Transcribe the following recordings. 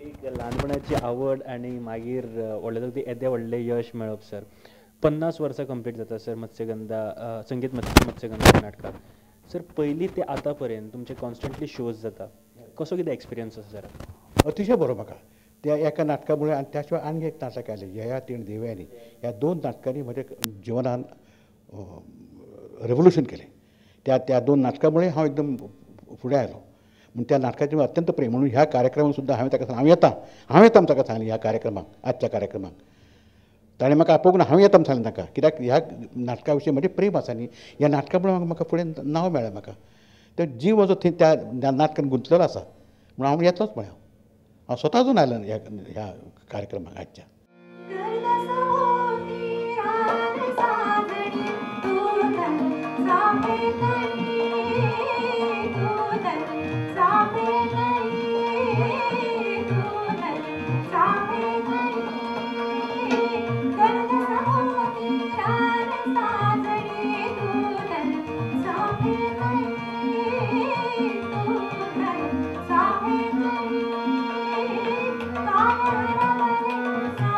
एक ल्हानपणाची आवड आनी मागीर व्हडले जावन येदें व्हडलें यश मेळप सर. 50 वर्सां कंप्लीट जाता सर मत्स्यगंधा, संगीत मत्स्यगंधा नाटकाक. सर पयलीं ते आतां पर्यंत तुमचे कॉन्स्टंटली शोज जाता, कसो कितें एक्सपिरियन्स आसा सर? अतिशय बरो म्हाका त्या एका नाटका मुळे, आनी त्या शिवाय आनी एक नाटक आयलें यया तीण देवयानी, ह्या 2 नाटकांनी म्हज्या जिवनान रेवोल्युशन केलें. त्या त्या 2 नाटकां मुळे हांव एकदम फुडें आयलो. म्हूण त्या नाटकाचें अत्यंत प्रेम, म्हणून ह्या कार्यक्रमाक सुद्दां हांवें ताका सांगलें हांव येता, हांव येता ताका सांगलें ह्या कार्यक्रमाक, आजच्या कार्यक्रमाक ताणें म्हाका आपोवंक ना, हांव येता म्हूण सांगलें ताका, कित्याक ह्या नाटका विशीं म्हजें प्रेम आसा न्ही, ह्या नाटका मुळे म्हाका फुडें नांव मेळ्ळें म्हाका, तर जीव म्हजो थंय त्या नाटकान गुंतलेलो आसा म्हणून हांव येतलोच म्हळें. हांव स्वता अजून आयलो ह्या ह्या कार्यक्रमाक आजच्या. Thank you.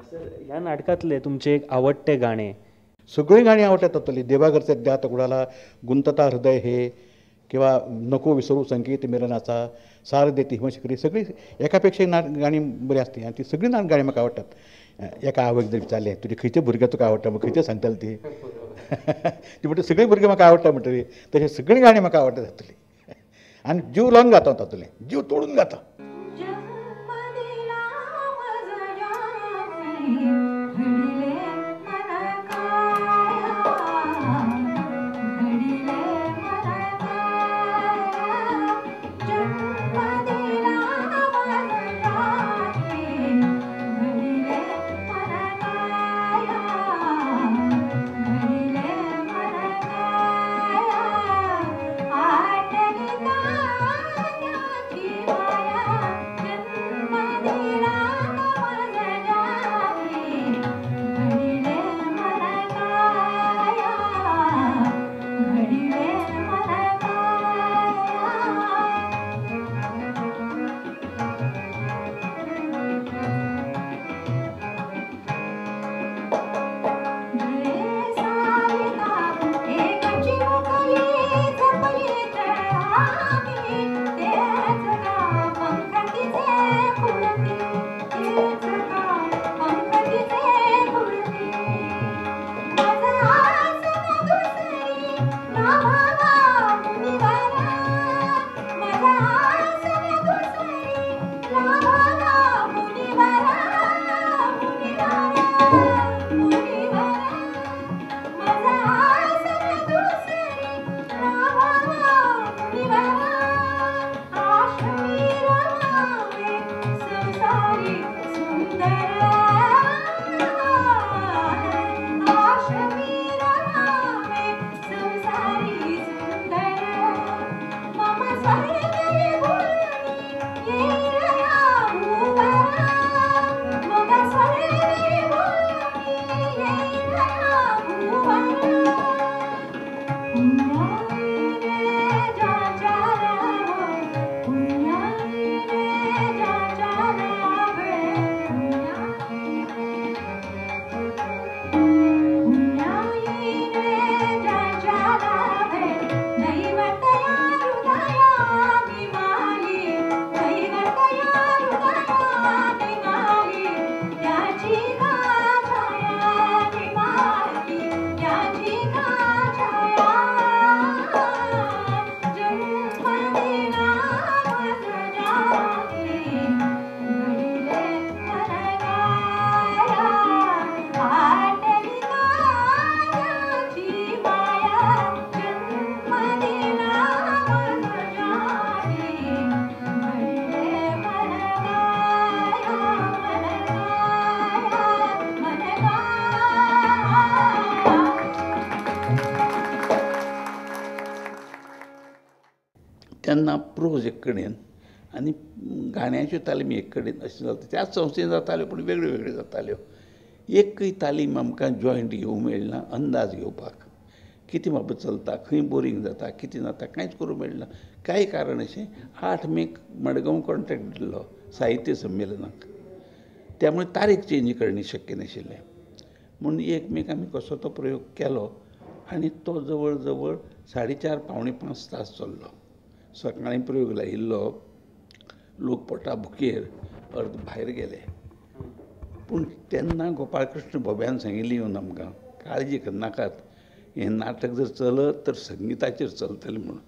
सर, ह्या नाटकांतलें तुमचें एक आवडटें गाणें? सगळीं गाणी आवडटात तातूंतलीं. देवाघरचे द्यात कुडाला, गुंतता हृदय हे, किंवा नको विसरू संगीत मिलनाचा, सार देती हिमशिखरी, सगळीं एका पेक्षा नाट गाणी बरी आसली आनी ती सगळीं नाट गाणी म्हाका आवडटात. एका आवयक जर विचारलें तुजे खंयचे भुरगे तुका आवडटा म्हण खंयचे सांगताले ती ती म्हणटा सगळीं भुरगीं म्हाका आवडटा म्हणटली. तशें सगळीं गाणी म्हाका आवडटा तातूंतलीं आनी जीव लावन गाता तातूंतलें, जीव तोडून गाता. तेन्ना प्रोज एक कडेन आनी गाण्याच्यो तालमी एक कडेन अशें जाता. त्याच संस्थेन जाताल्यो पूण वेगळ्यो वेगळ्यो जाताल्यो. एकय तालीम आमकां जॉयंट घेवंक मेळना अंदाज घेवपाक कितें बाबा चलता, खंय बोरींग जाता, कितें जाता, कांयच करूंक मेळना. कांय कारण अशें 8 मेक मडगांव कॉन्ट्रेक्ट दिल्लो साहित्य संमेलनाक, त्यामुळे तारीख चेंज करणे शक्य नाशिल्लें. म्हणून 1 मेक आमी कसो तो प्रयोग केलो आनी तो जवळ जवळ 4.5 4.75 तास चल्लो. सकाळीं प्रयोग लायिल्लो, लोक पोटा भुकेर अर्द भायर गेले. पूण तेन्ना गोपाळकृष्ण भोब्यान सांगिल्ली येवन आमकां काळजी करनाकात, हें नाटक जर चलत तर संगिताचेर चलतलें म्हणून.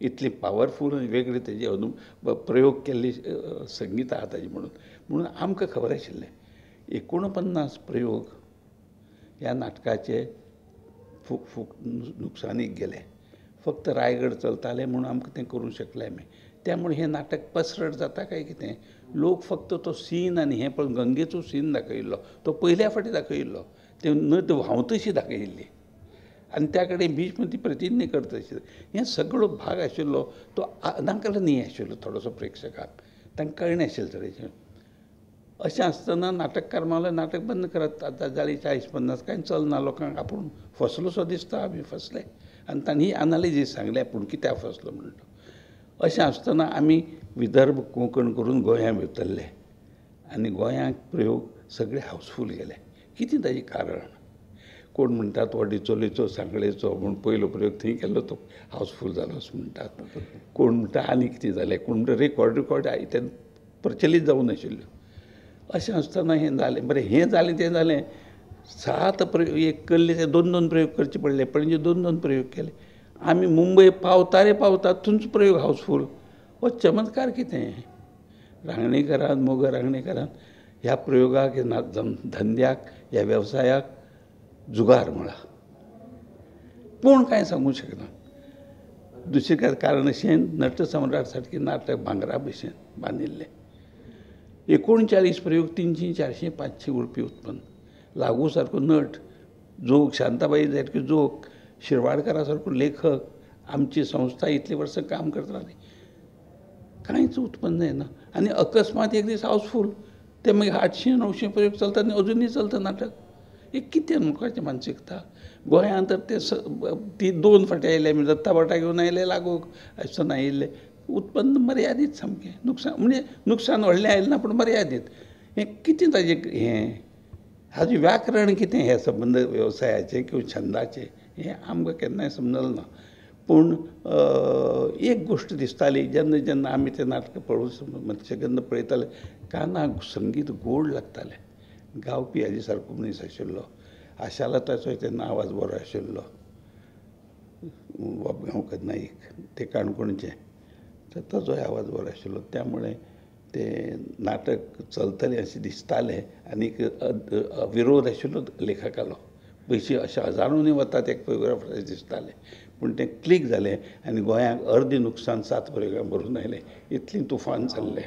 इतली पावरफूल आनी वेगळी तेजी प्रयोग केल्ली संगीत आहा ताजी म्हणून. म्हणून आमकां खबर आशिल्लें 49 प्रयोग ह्या नाटकाचे फूक फूक नुकसानीक गेले. फक्त रायगड चलताले म्हणून आमकां तें करूंक शकले आमी. त्यामुळे हें नाटक पसरट जाता काय कितें, लोक फक्त तो सीन आनी हें पळोवन गंगेचो सीन दाखयिल्लो, तो पयल्या फावटी दाखयिल्लो, ते नद व्हांवतशी दाखयिल्ली आनी त्या कडेन भीष्म ती प्रतिज्ञा करता आशिल्ली. हें सगळो भाग आशिल्लो तो नाकलनीय आशिल्लो थोडोसो प्रेक्षकांक, तांकां कळना आशिल्लें चडशें. अशें आसतना नाटककार मावले नाटक बंद करात, आतां जाली 40-50 कांय चलना, लोकांक आपूण फसलोसो दिसता, आमी फसले. आनी तांणी ही एनालिजीस सांगलें आपूण कित्याक फसलो म्हणून. अशें आसतना आमी विदर्भ कोंकण करून गोंया भितरले आनी गोंयांक प्रयोग सगळे हावसफूल गेले. कितें ताजें कारण? कोण म्हणटात हो डिचोलेचो सांगळेचो म्हूण पयलो प्रयोग थंय केल्लो तो हावसफूल जालो अशें म्हणटात. कोण म्हणटा आनी कितें जालें, कोण म्हणटा रेकॉर्ड रिकॉर्ड तेन्ना प्रचलीत जावूं नाशिल्ल्यो. अशें आसतना हें जालें. बरें, हें जालें तें जालें. 7 प्रयोग एक कल्ले ते 2 2 प्रयोग करचे पडले. पणजे 2 2 प्रयोग केले. आमी मुंबय पावता रे पावता थंयच प्रयोग हावसफूल. हो चमत्कार कितें? रांगणेकरान, मोगर रांगणेकरान ह्या प्रयोगाक, ह्या धंद्याक, ह्या वेवसायाक जुगार म्हळा. कोण कांय सांगूंक शकना. दुसरें कारण अशें, नटसम्राट सारकें नाटक भांगरा भशेन बांदिल्लें. 39 प्रयोग 300 400 500 उरपी उत्पन्न. लागू सारको नट, जोग, शांताबाई सारकी जोग, शिरवाडकरा सारको लेखक, आमची संस्था इतली वर्सां काम करता रावली, कांयच उत्पन्न जायना. आनी अकस्मात एक दीस हावसफूल. ते मागीर 800 900 प्रयोग चलता आनी अजुनूय चलता नाटक. एक कितें लोकांची मानसिकता? गोंयांत तर ते ती 2 फावटी आयले, आमी दत्ता भटा घेवन आयले, लागूक आसतना आयिल्ले. उत्पन्न मर्यादीत सामकें. नुकसान म्हणजे नुकसान व्हडलें आयलें ना, पूण मर्यादीत. हें कितें ताजें हें हाजें व्याकरण कितें हें संबंद वेवसायाचें किंवा छंदाचें हें आमकां केन्नाय समजलें ना. पूण एक गोश्ट दिसताली, जेन्ना जेन्ना आमी तें नाटक पळोवन मत्स्यगंध पळयताले, कानाक संगीत गोड लागतालें. गावपी हाजे सारको मनीस आशिल्लो. आशालताचोय तेन्ना आवाज बरो आशिल्लो. गांवकर नाईक ते काणकोणचे, तर ताजोय आवाज बरो आशिल्लो. त्यामुळे तें नाटक चलतलें अशें दिसतालें. आनीक विरोध आशिल्लो लेखकालो. पयशे अशे हजारांनी वतात एक कोरियोग्राफर अशें दिसतालें. पूण तें क्लीक जालें आनी गोंयांक अर्दें नुकसान 7 प्रयोगां भरून आयलें. इतलें तुफान चल्लें.